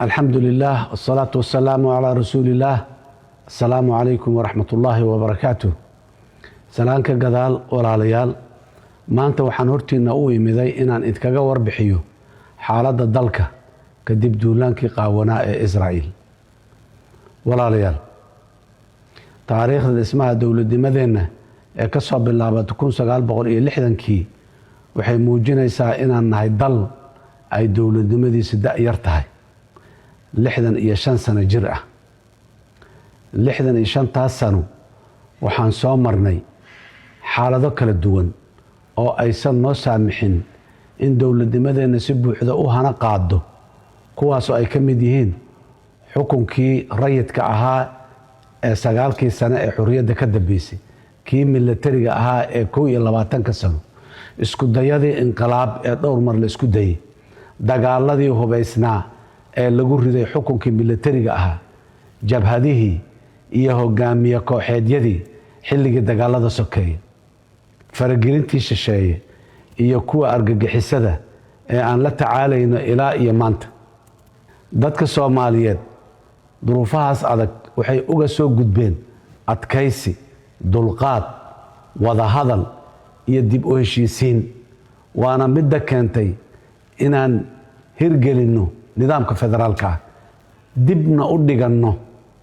Alxamdu lilah wsalaatu wasalaamu calaa rasuuliillaah. Asalaamu calaykum waraxmat ullaahi wabarakaatuh. Salaanka gadaal, walaalayaal, maanta waxaan hortiina u imiday inaan idinkaga warbixiyo xaaladda dalka kadib duulaankii qaawanaa ee Israa'iil. Walaalayaal, taariikhda dhismaha dowladnimadeenna ee ka soo bilaabata 1960-kii waxay muujinaysaa inaan nahay dal ay dowladnimadiisa da-yar tahay, 65 sano jir ah. 65-taas sano waxaan soo marnay xaalado kala duwan oo aysan noo saamixin in dowladnimadeenna si buuxda u hana qaado, kuwaasoo ay ka mid yihiin xukunkii rayidka ahaa ee 9-kii sano ee xorriyadda ka dambeysay, kii milatariga ahaa ee 21-ka sano, isku dayadii inqilaab ee dhowr mar la isku dayey, dagaaladii hubaysnaa ee lagu riday xukunkii milatariga ahaa, jabhadihii iyo hogaamiye kooxeedyadii xilligii dagaalada sokeeye, faragelintii shisheeye iyo kuwa argagixisada ee aan la tacaalayno ilaa iyo maanta. Dadka Soomaaliyeed duruufahaas adag waxay uga soo gudbeen adkaysi, dulqaad, wadahadal iyo dib u heshiisiin, waana midda keentay inaan hirgelinno nidaamka federaalka ah, dibna u dhiganno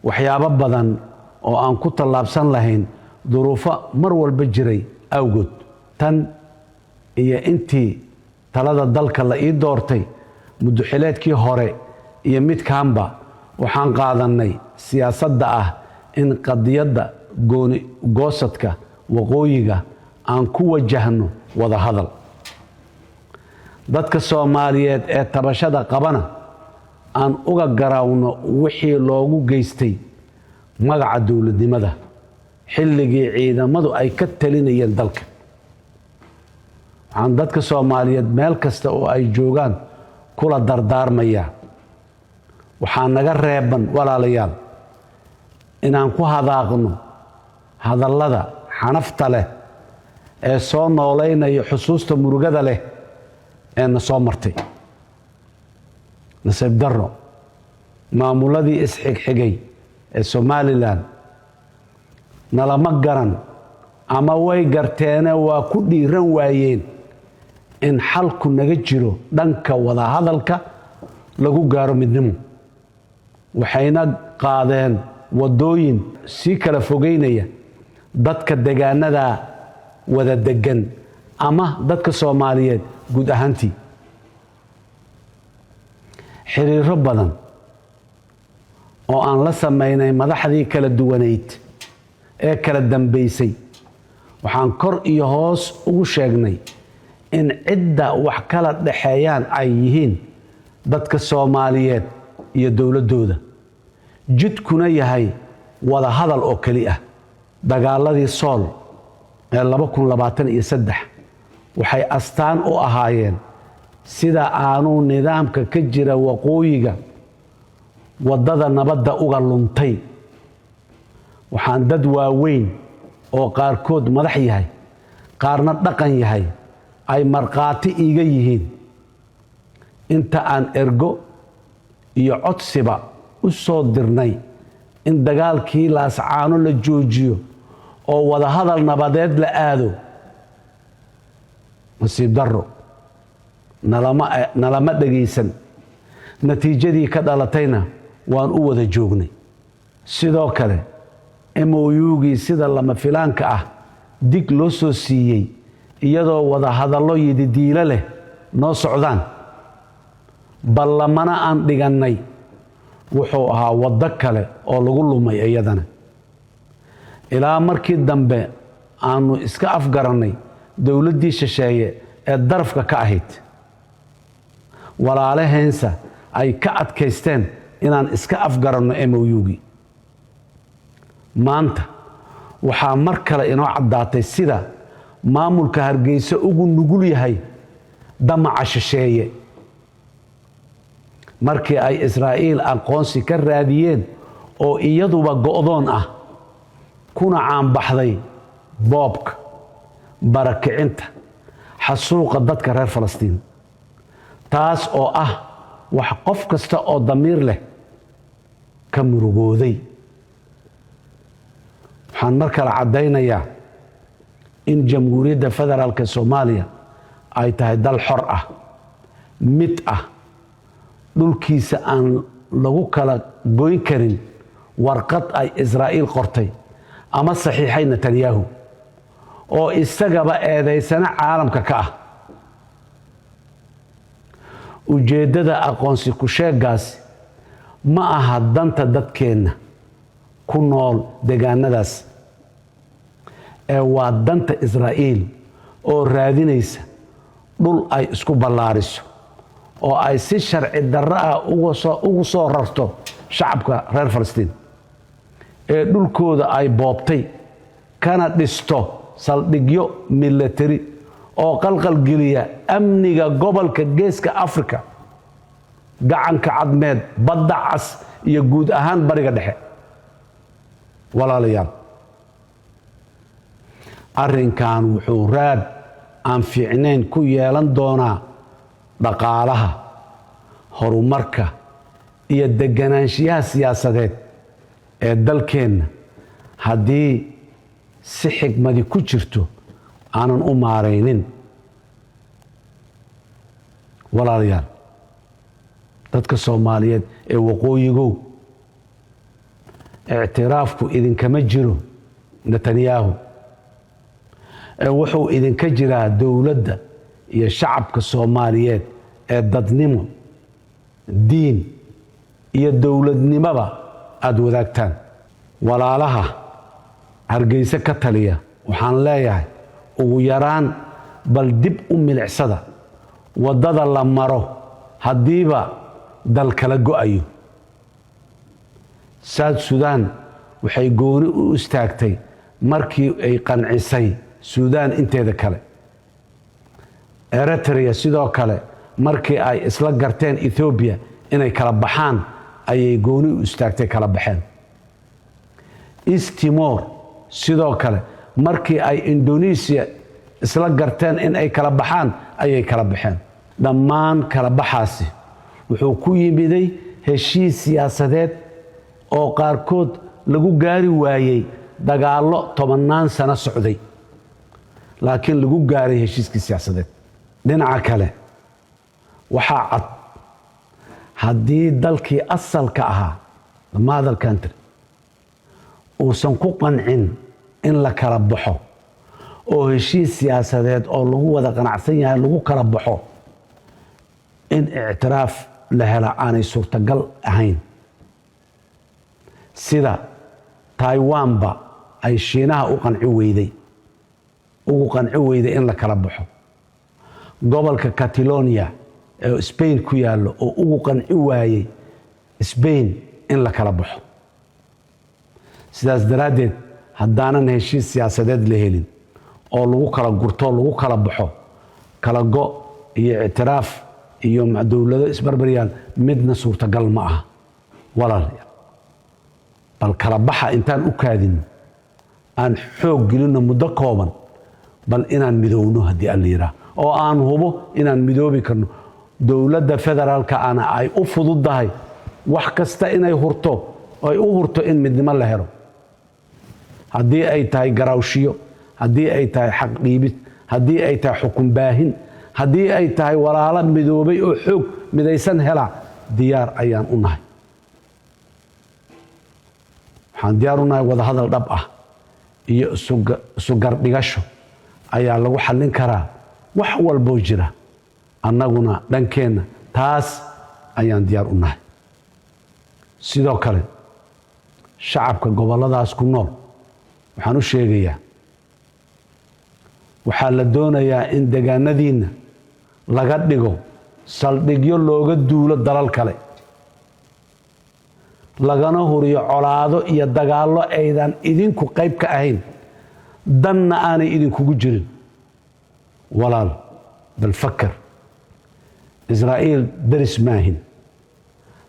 waxyaabo badan oo aan ku tallaabsan lahayn duruufo mar walba jiray awgood. Tan iyo intii talada dalka la ii doortay muddoxileedkii hore iyo midkaanba, waxaan qaadannay siyaasadda ah in qadiyadda gooni goosadka waqooyiga aan ku wajahno wada hadal, dadka Soomaaliyeed ee tabashada qabana aan uga garaawno wixii loogu geystay magaca dowladnimada xilligii ciidamadu ay ka talinayeen dalka. Waxaan dadka Soomaaliyeed meel kasta oo ay joogaan kula dardaarmayaa: waxaa naga reeban, walaalayaal, inaan ku hadaaqno hadallada xanafta leh ee soo noolaynaya xusuusta murugada leh ee na soo martay. Nasiib darro, maamuladii isxigxigay ee Somaliland nalama garan ama way garteene waa ku dhiiran waayeen in xalku naga jiro dhanka wadahadalka lagu gaaro midnimo, waxayna qaadeen waddooyin sii kala fogeynaya dadka degaanada wada degan ama dadka Soomaaliyeed guud ahaantii. Xiriiro badan oo aan la samaynay madaxdii kala duwanayd ee kala dambaysay, waxaan kor iyo hoos ugu sheegnay in cidda wax kala dhaxeeyaan ay yihiin dadka Soomaaliyeed iyo dowladdooda, jidkuna yahay wada hadal oo keli ah. Dagaaladii Sool ee 2023 waxay astaan u ahaayeen sida aanuu nidaamka ka jira waqooyiga waddada nabadda uga luntay. Waxaan dad waaweyn oo qaarkood madax yahay, qaarna dhaqan yahay ay markhaati iiga yihiin inta aan ergo iyo codsiba u soo dirnay in dagaalkii Laascaano la joojiyo oo wadahadal nabadeed la aado. Nasiib darro, nalama dhegaysan. Natiijadii ka dhalatayna waan u wada joognay. Sidoo kale, MOU-gii sida lama filaanka ah dig loo soo siiyey iyadoo wada hadallo yididiilo leh noo socdaan, ballamana aan dhigannay, wuxuu ahaa waddo kale oo lagu lumay iyadana, ilaa markii dambe aanu iska afgarannay dowladdii shisheeye ee darafka ka ahayd, walaalaheensa ay ka adkaysteen inaan iska afgaranno MOU-gii. Maanta waxaa mar kale inoo caddaatay sida maamulka Hargeysa ugu nugul yahay damaca shisheeye markii ay Israa'iil aqoonsi ka raadiyeen, oo iyaduba go'doon ah kuna caanbaxday boobka, barakicinta, xasuuqa dadka reer Falastiin, taas oo ah wax qof kasta oo damiir leh ka murugooday. Waxaan mar kale caddaynayaa in Jamhuuriyadda Federaalka Soomaaliya ay tahay dal xor ah, mid ah, dhulkiisa aan lagu kala goyn karin warqad ay Israa'iil qortay ama saxiixay Netanyahu, oo isagaba eedaysana caalamka ka ah. Ujeeddada aqoonsi ku-sheegaasi ma aha danta dadkeenna ku nool deegaanadaas, ee waa danta Israa'iil oo raadinaysa dhul ay isku ballaariso oo ay si sharci darro ah ugu soo rarto shacabka reer Falastiin ee dhulkooda ay boobtay, kana dhisto saldhigyo milatari oo qalqalgeliya amniga gobolka Geeska Afrika, Gacanka Cadmeed, Badda Cas iyo guud ahaan Bariga Dhexe. Walaalayaal, arrinkan wuxuu raad aan fiicnayn ku yeelan doonaa dhaqaalaha, horumarka iyo deganaanshiyaha siyaasadeed ee dalkeenna haddii si xigmadi ku jirto aanan u maaraynin. Walaalayaal, dadka Soomaaliyeed ee waqooyigow, ictiraafku idinkama jiro Netanyahu, ee wuxuu idinka jiraa dowladda iyo shacabka Soomaaliyeed ee dadnimo, diin iyo dowladnimoba aada wadaagtaan. Walaalaha Hargeyse ka taliya waxaan leeyahay, ugu yaraan bal dib u milicsada waddada la maro haddiiba dal kala go'ayo. South Sudan waxay gooni u istaagtay markii ay qancisay Suudaan inteeda kale. Eritrea sidoo kale, markii ay isla garteen Ethoobiya inay kala baxaan, ayay gooni u istaagtay, kala baxeen. East Timor sidoo kale, markii ay Indonesia isla garteen in ay kala baxaan, ayay kala baxeen. Dhammaan kala baxaasi wuxuu ku yimiday heshiis siyaasadeed oo qaarkood lagu gaari waayey dagaallo tobannaan sano socday, laakiin lagu gaaray heshiiskii siyaasadeed. Dhinaca kale, waxaa cad haddii dalkii asalka ahaa, the mother country, uusan ku qancin in la kala baxo oo heshiis siyaasadeed oo lagu wada qanacsan yahay lagu kala baxo, in ictiraaf la hela aanay suurtagal ahayn, sida Taiwanba ay Shiinaha u qanci weyday, ugu qanci weyday in la kala baxo, gobolka Catalonia ee Spain ku yaallo oo ugu qanci waayey Spain in la kala baxo. Sidaas daraaddeed, haddaanan heshiis siyaasadeed la helin oo lagu kala gurto, lagu kala baxo, kala go iyo ictiraaf iyo dowlado isbarbaryaal midna suurtagal ma aha. Walaalayaal, bal kala baxa intaan u kaadinno, aan xoog gelinno muddo kooban bal inaan midowno, haddii Alla yidhaah, oo aan hubo inaan midoobi karno. Dowladda federaalka ana ay u fududdahay wax kasta inay hurto, ay u hurto in midnimo la helo, haddii ay tahay garaawshiyo, haddii ay tahay xaq dhiibid, haddii ay tahay xukun baahin, haddii ay tahay walaalo midoobay oo xoog midaysan hela. Diyaar ayaan u nahay. Waxaan diyaar u nahay wadahadal dhab ah iyo isugardhigasho ayaa lagu xallin karaa wax walboo jira. Annaguna dhankeenna taas ayaan diyaar u nahay. Sidoo kale, shacabka gobolladaas ku nool waxaan u sheegayaa, waxaa la doonayaa in degaanadiinna laga dhigo saldhigyo looga duulo dalal kale, lagana huriyo colaado iyo dagaallo aydan idinku qayb ka ahayn, danna aanay idinkugu jirin. Walaal, bal fakar. Israa'iil deris maahin,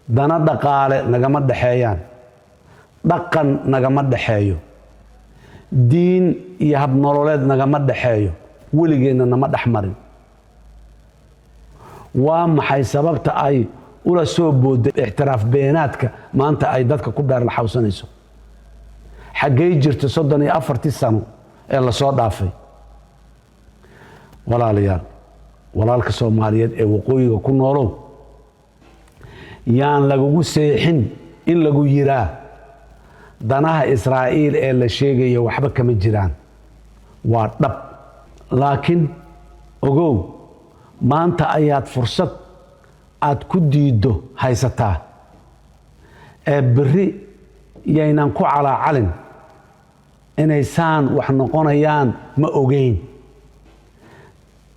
dana dhaqaale nagama dhexeeyaan, dhaqan nagama dhexeeyo, diin iyo habnololeed nagama dhexeeyo, weligeenna nama dhex marin. Waa maxay sababta ay Ula soo booday ictiraaf beenaadka maanta ay dadka ku beerlaxawsanayso? Xaggey jirta 34-tii sano ee lasoo dhaafay? Walaalayaal, walaalka Soomaaliyeed ee waqooyiga ku noolow, yaan lagugu seexin in lagu yiraa danaha Israa'iil ee la sheegayo waxba kama jiraan. Waa dhab, laakiin ogow, maanta ayaad fursad aad ku diiddo haysataa ee berri yaynan ku calaacalin inay saan wax noqonayaan. Ma ogeyn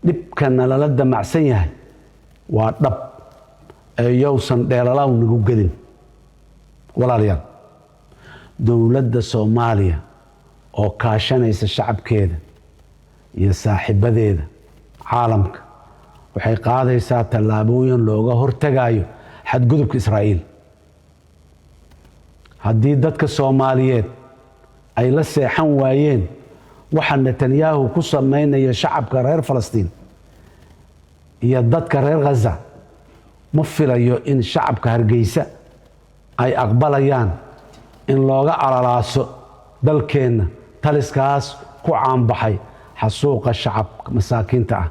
dhibkana lala damacsan yahay waa dhab ee yowsan dheelalaw nagu gelin. Walaalayaal, dowladda Soomaaliya oo kaashanaysa shacabkeeda iyo saaxiibadeeda caalamka waxay qaadaysaa tallaabooyin looga hortagayo xadgudubka Israa'iil. Haddii dadka Soomaaliyeed ay la seexan waayeen waxa Netanyahu ku samaynayo shacabka reer Falastiin iyo dadka reer Khaza, ma filayo in shacabka Hargeysa ay aqbalayaan in looga alalaaso dalkeenna taliskaas ku caanbaxay xasuuqa shacabka masaakiinta ah.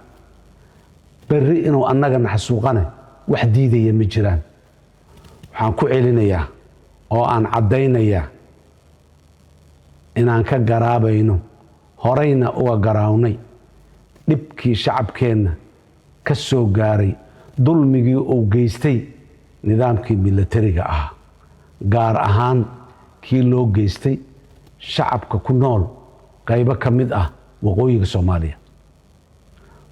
Berri inuu annagana xasuuqane wax diidaya ma jiraan. Waxaan ku celinayaa oo aan caddaynayaa inaan ka garaabayno, horeyna uga garaawnay, dhibkii shacabkeenna ka soo gaaray dulmigii uu geystay nidaamkii milatariga ahaa, gaar ahaan kii loo geystay shacabka ku nool qaybo ka mid ah waqooyiga Soomaaliya.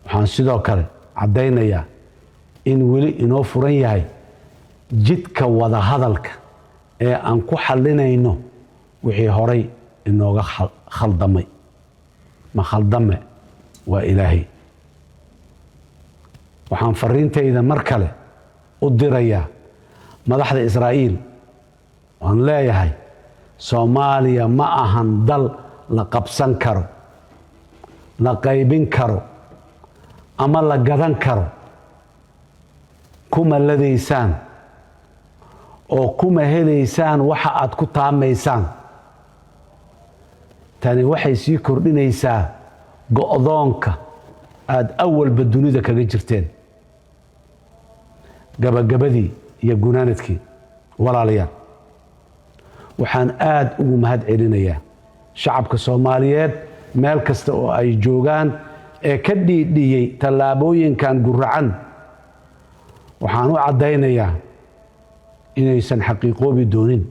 Waxaan sidoo kale caddaynayaa in weli inoo furan yahay jidka wadahadalka ee aan ku xallinayno wixii horay inooga khaldamay. Ma khaldame waa Ilaahay. Waxaan fariintayda mar kale u dirayaa madaxda Israa'iil. Waan leeyahay, Soomaaliya ma ahan dal la qabsan karo, la qaybin karo ama la gadan karo. Kuma ladaysaan oo kuma helaysaan waxa aad ku taamaysaan. Tani waxay sii kordhinaysaa go'doonka aada awalba dunida kaga jirteen. Gabagabadii iyo gunaanadkii, walaalayaal, waxaan aada ugu mahad celinayaa shacabka Soomaaliyeed meel kasta oo ay joogaan ee ka dhiidhiyey tallaabooyinkan guracan. Waxaan u caddaynayaa inaysan xaqiiqoobi doonin.